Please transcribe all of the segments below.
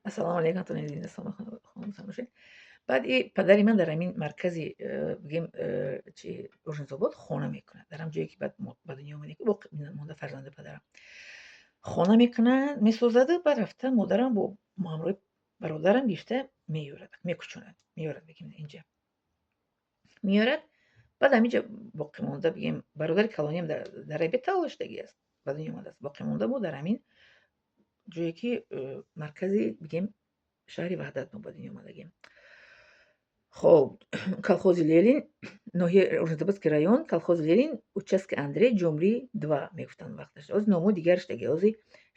Ассалому алайкум, хонум. Баъд и падари ман дар ҳамин маркази, бигем, чи, Рожнизобод хона мекунад. Дар ҳам ҷое, ки баъд ба дунё омадем, ки боқӣ монда фарзанди падарам. Хона мекунад, месозаду баъд рафта модарам бо ҳамроҳи бародарам гирифта меёрад, мекӯчонад, меёрад, бигем, инҷа. Меёрад, баъд ҳаминҷа боқӣ монда, бигем, бародари калониам дар дараи Бет таваллуд шудагӣ аст, ба дунё омадааст. Боқӣ монда мо дар ҳамин ҷое, ки маркази, бигем, шаҳри Ваҳдат мо ба дунё омадагем. Хоб, колхози Ленин, ноҳияи Рожнизободский район, колхози Ленин, участки Андрей, ҷумри 2 мегуфтанд вақташ. Ҳозир номҳои дигар шудаги. Ҳозир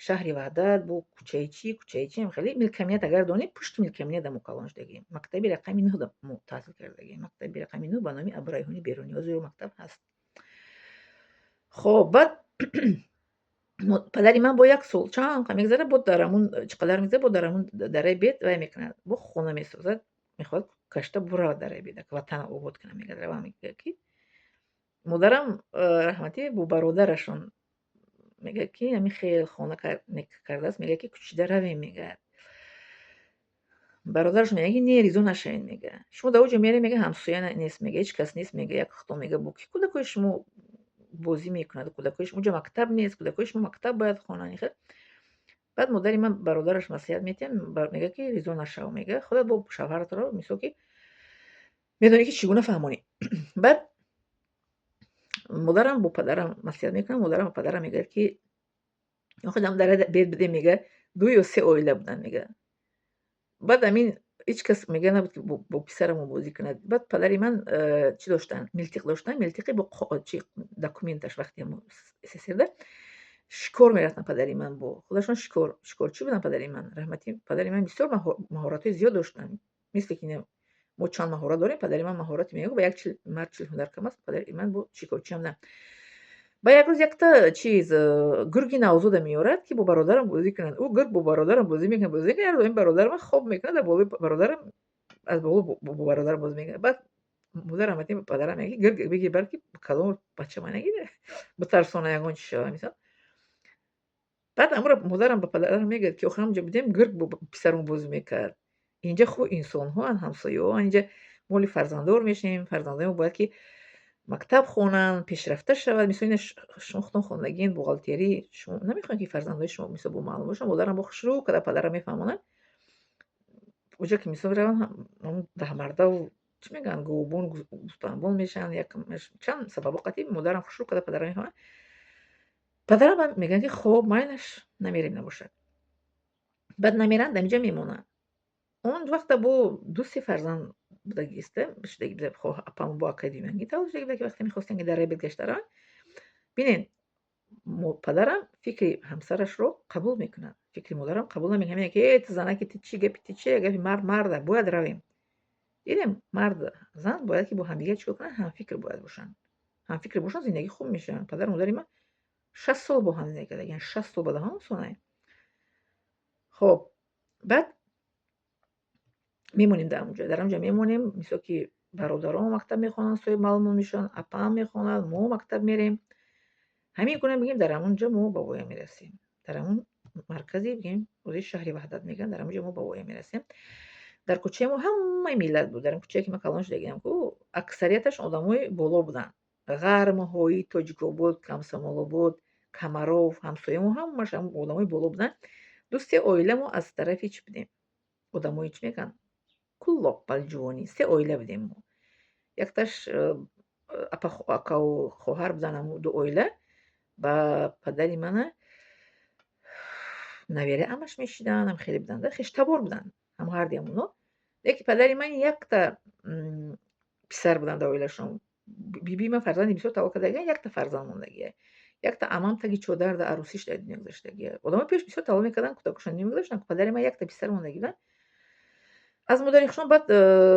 шаҳри Ваҳдат бо кӯчаи чӣ, кӯчаи чӣ, хеле мелкомбинат агар донед, пушти мелкомбинат мо калон шудагем. Мактаби рақами 9 мо таҳсил кардагем. Мактаби рақами 9 ба номи Абурайҳони Берунӣ. Ҳозир мактаб ҳаст. Хоб, баъд падари ман бо як сол чанд қа мегзарад, бо дар ҳамун чӣ қадар мегзарад, бо дар ҳамун дараи Бет вай мекунад, бо хона месозад, мехоҳад гашта буравад дараи Бет, ватанро обод кунад, мегӯяд, равам, мегӯяд, ки модарам, раҳматӣ, бо бародарашон мегӯяд, ки ҳамин хел хона кардааст, мегӯяд, ки кӯчида равем, мегӯяд. Бародараш мегӯяд, ки не, ризо нашавед, мегӯяд. Шумо дар оҷо мерем, мегӯяд, ҳамсоя нест, мегӯяд, ҳеҷ кас нест, мегӯяд, як худо, мегӯяд, бо ки кӯдакои шумо бозӣ мекунад, кӯдакои шумо, уҷо мактаб нест, кӯдакои шумо мактаб бояд хонанд. Баъд модари ман бародараш маслиҳат медиҳад, мегӯяд, ки ризо нашав, мегӯяд, худат бо шавҳаратро, мисол, ки медонӣ, ки чӣ гуна фаҳмонӣ. Баъд модарам бо падарам маслиҳат мекунад, модарам ба падарам мегӯяд, ки охир дар Бет будем, мегӯяд, ду ё се оила буданд, мегӯяд. Баъд ҳамин ҳеҷ кас, мегӯяд, набуд, ки бо писарамон бозӣ кунад. Баъд падари ман чӣ доштанд? Милтиқ доштанд, милтиқи бо чи, документаш, вақти СССРда шикор мерафтанд падари ман бо худашон, шикорчӣ буданд падари ман, раҳматӣ. Падари ман бисёр маҳоратҳои зиёд доштанд. Мисле ки мо чанд маҳорат дорем, падари ман маҳорати мегӯ ба як чил мард 40 ҳунар кам аст, падари ман бо шикорчиам на. Ба як рӯз якта чиз, гурги навзода меорад, ки бо бародарам бозӣ кунанд. Ӯ гург бо бародарам бозӣ мекунад, бозӣ мекунад, як рӯз бародарам хоб мекунад, дар болои бародарам, аз боло бо бародарам бозӣ мекунад. Баъд модарам ба падарам мегӯяд, ки гург бигир, бар, ки калон бачама нагире, битарсона, ягон чиз шава, мисол. Баъд амро модарам ба падарам мегӯяд, ки охир ҳамонҷо будем, гург бо писарамон бозӣ мекард. Инҷа хуб инсонҳоанд, ҳамсояҳоанд, инҷа моли фарзанддор мешавем, фарзандои мо бояд ки мактаб хонанд, пешрафта шавад. Мисол, ина шумо худтон хондагиен бухгалтерӣ, шумо намехоҳед, ки фарзандои шумо, мисол, бо маълум бошанд. Модарам бо хушрӯ карда падарам мефаҳмонад. Оҷо ки, мисол, раванд, ҳамун даҳмардаву, чӣ мегӯянд, говбон, гӯсфандбон мешаванд, чанд сабабҳо қатъи модарам хушрӯ карда падарам мефаҳмад. Падарам мегӯянд, ки хоб, майлаш, намерем набошад. Баъд намеранд, дар инҷа мемонанд. Он вақта бо ду се фарзанд будагист, шудаги, апамон бо акаи дуюмангӣ таваллуд шудаги буда, ки вақте мехостем, ки дар Бет гашта раванд. Бинед, падарам фикри ҳамсарашро қабул мекунад, фикри модарам қабул намекунад. Мегӯяд, ки э, ту занаки, ту чӣ гапи, ту чи гапи, мард марда, бояд равем. Дидем, мард, зан бояд ки бо ҳамдигар чӣ кор кунанд? Ҳамфикр бояд бошанд. Ҳамфикр бошанд, зиндагӣ хуб мешавад. Падару модари ман 60 сол бо ҳам зиндагӣ кардагианд, 60 сол ба даҳон сонае. Хоб, баъд мемонем дар ҳамонҷо, дар ҳамонҷо мемонем, мисол, ки бародарон мактаб мехонанд, соҳиби маълумот мешаванд, апаам мехонад, мо мактаб мерем. Ҳамин гуна, мегӯем, дар ҳамон ҷо мо ба воя мерасем. Дар ҳамон маркази, бигем, ҳозир шаҳри Ваҳдат мегӯянд, дар ҳамон ҷо мо ба воя мерасем. Дар кӯчаи мо ҳамаи миллат буд. Дар кӯчае, ки ман калон шудагиам ку, аксарияташ одамои боло буданд. Ғармҳои Тоҷикобод, Комсомолобод, Камаров, ҳамсоямо ҳамааш одамои боло буданд. Ду се оила мо аз тарафи чӣ будем? Одамои, чӣ мегӯянд? Куллоб, Балҷувонӣ. Се оила будем мо. Якташ акаву хоҳар буданд, ҳамун ду оила. Ба падари мана набераи амаш мешиданд, ҳам хеле буданд, хештабор буданд ҳам ҳарди ҳамуно. Лекин падари ман якта писар буданд дар оилашон. Бибии ман фарзанди бисёр таваллуд кардагиан, якта фарзанд мондагия. Якта амам таги чодар дар арӯсиш дар дунё гузаштагия. Одамои пеш бисёр таваллуд мекарданд, кӯдакошон дунё мегузаштанд. Падари ман якта писар мондагӣ буданд. Аз модари хушон баъд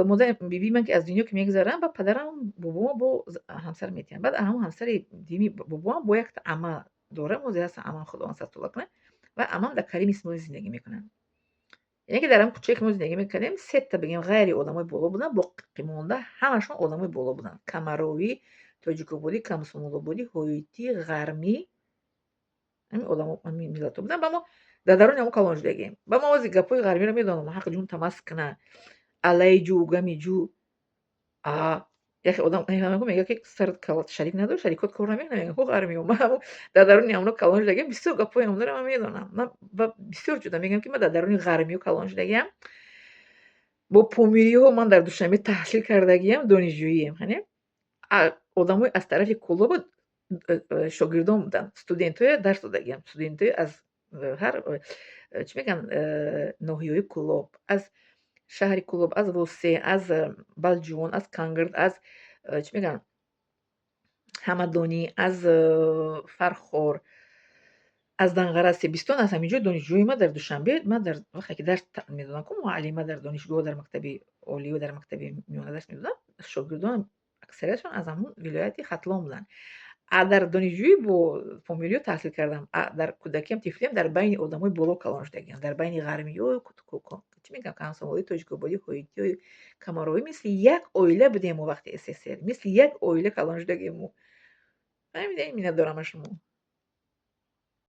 модари бибии ман ки аз дунё ки мегузаранд, баъд падарам бобоам бо ҳамсар метиҳанд. Баъд ҳамон ҳамсари дуюми бобоам бо якта ама дорам, ҳозир ҳастам амам, Худованд садсола кунад, ва амам дар Карими Исмоил зиндагӣ мекунанд. Яъне ки дар ҳамон кӯчае, ки мо зиндагӣ мекардем, сета, бигем, ғайри одамои боло буданд, боқимонда ҳамашон одамои боло буданд. Камаровӣ, Тоҷикободӣ, Комсомолободӣ, Ҳоитӣ, Ғармӣ, ҳамин одамо, ҳамин миллатҳо буданд. Ба мо Дар даруни ҳамон калон шудагием. Ба ман ози гапҳои ғарбиро медонам: ҳақ ҷун тамас кина, алайи ҷӯ, гами ҷӯ. А яхе одам мегӯяд, ки сарат шарик надорӣ, шарикот кор намекунад, мегӯяд, ку ғарбиё. Ман ҳамон дар даруни ҳамоно калон шудагиам, бисёр гапҳои ҳамонро ман медонам. Ман бисёр ҷуда мегӯям, ки ман дар даруни ғарбиё калон шудагиам. Бо помириҳо ман дар Душанбе таҳсил кардагиам, донишҷӯием, ҳане? Одамои аз тарафи Кӯлобо шогирдон буданд, студентҳое дарс додагиам, студентҳои аз ҳар, чӣ мегӯянд, ноҳияҳои Кӯлоб, аз шаҳри Кӯлоб, аз Восе, аз Балҷувон, аз Кангирд, аз, чӣ мегӯянд, Ҳамадонӣ, аз Фархор, аз Данғара, Себистон, аз ҳамин ҷо донишҷӯи ман дар Душанбе. Ман дар вақте ки дарс медодам, ку муаллима дар донишгоҳ, дар мактаби олию дар мактаби миёна дарс медодам, шогирдонам аксариятшон аз ҳамун вилояти Хатлон буданд. А дар донишҷӯӣ бо помириё таҳсил кардам. А дар кӯдакиам, тифлиам дар байни одамои боло калон шудагиам, дар байни ғарбиё, чӣ мегӯям, кансомолӣ, тоҷикободӣ, ҳоитиёю камаровӣ. Мисли як оила будем мо вақти СССР, мисли як оила калон шудагем мо. Фаҳмидем? Миннатдорам аз шумо.